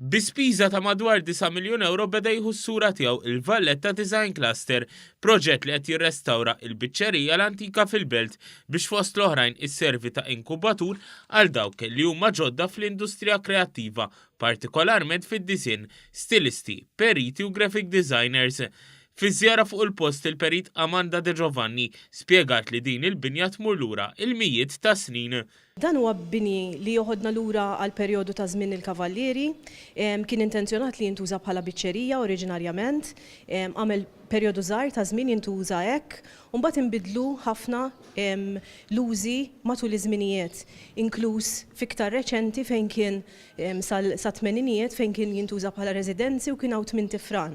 Bi spiża ta' madwar disa' miljun ewro beda jieħu s-sura tiegħu il-Valletta Design Cluster, proġett li qed jirrestawra il-biċċerija l-antika fil-Belt biex fost l-oħrajn isservi ta' inkubatur għal dawk li huma ġodda fl-industrija kreattiva, partikolarment fid-disinn, stilisti, periti u graphic designers. Fi żjara fuq il-post il-Perit Amanda De Giovanni spjegat li din il-binja tmur lura il-mijiet ta' snin. Dan huwa bini li joħodna lura għall-perjodu ta' żmien il-Kavallieri. Kien intenzjonat li jintuża bħala biċċerija oriġinarjament. Għamel perjodu żgħir ta' żmien jintuża hekk u mbagħad inbidlu ħafna l-użi matul iż-żminijiet, inkluż f'iktar reċenti fejn kien sat-tmeninijiet fejn kien jintuża bħala residenzi u kien hawn tmint ifran.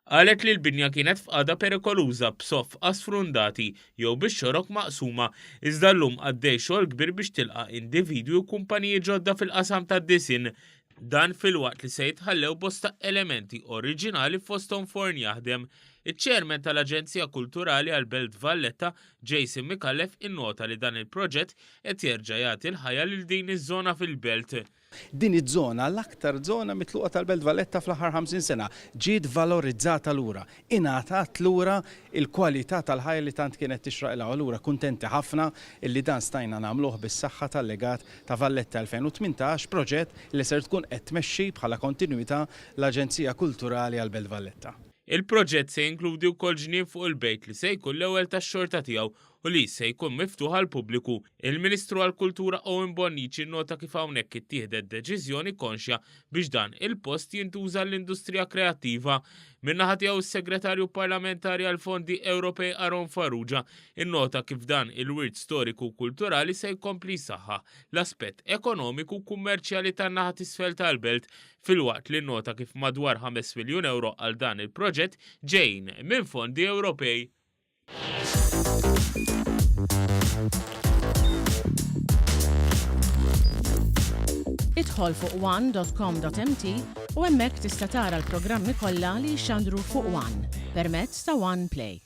Qalet li l-binja kienet f'qagħda perikoluża b'soffqa sfrundati jew bix-xorok maqsuma, iżda llum għaddej xogħol kbir biex tilqa' individwi u kumpaniji ġodda fil-qasam tad-disinn. Dan filwaqt li se jitħallew bosta elementi oriġinali fosthom forn jaħdem. Iċ-Chairman tal-Aġenzija Kulturali għall-Belt Valletta, Jason Micallef innota li dan il-proġett qed jerġa' jagħti l-ħajja lil din iż-żona fil-Belt. Din iż-żona, l-aktar żona mitluqa tal-Belt Valletta fl-aħħar 50 sena, ġiet valorizzata lura. Ingħatat lura l-kwalità tal-ħajja li tant kienet tixraqilha u allura kuntenti ħafna illi dan stajna nagħmluh bis-saħħa tal-legat ta' Valletta 2018, proġett li ser tkun qed tmexxi bħala kontinwità l-Aġenzija Kulturali għall-Belt Valletta. Il-proġett se jinkludi wkoll ġnien fuq il-bejt li se jkun l-ewwel tax-xorta tiegħu u li se jkun miftuħ għall-pubbliku. Il-Ministru għall-Kultura Owen Bonnici nnota kif hawnhekk ittieħdet deċiżjoni konxja biex dan il-post jintuża għall-industrija kreattiva. Min-naħa tiegħu s-Segretarju Parlamentari għall-Fondi Ewropej Aaron Farrugia nnota kif dan il-wirt storiku u kulturali se jkompli jsaħħaħ l-aspett ekonomiku u kummerċjali tan-naħa t'isfel tal-belt filwaqt li nnota kif madwar 5 miljun ewro għal dan il-proġett ġejjin minn fondi Ewropej. Idħol fuq one.com.mt u hemmhekk tista' tara l-programmi kollha li jixxandru fuq One permezz ta' One Play.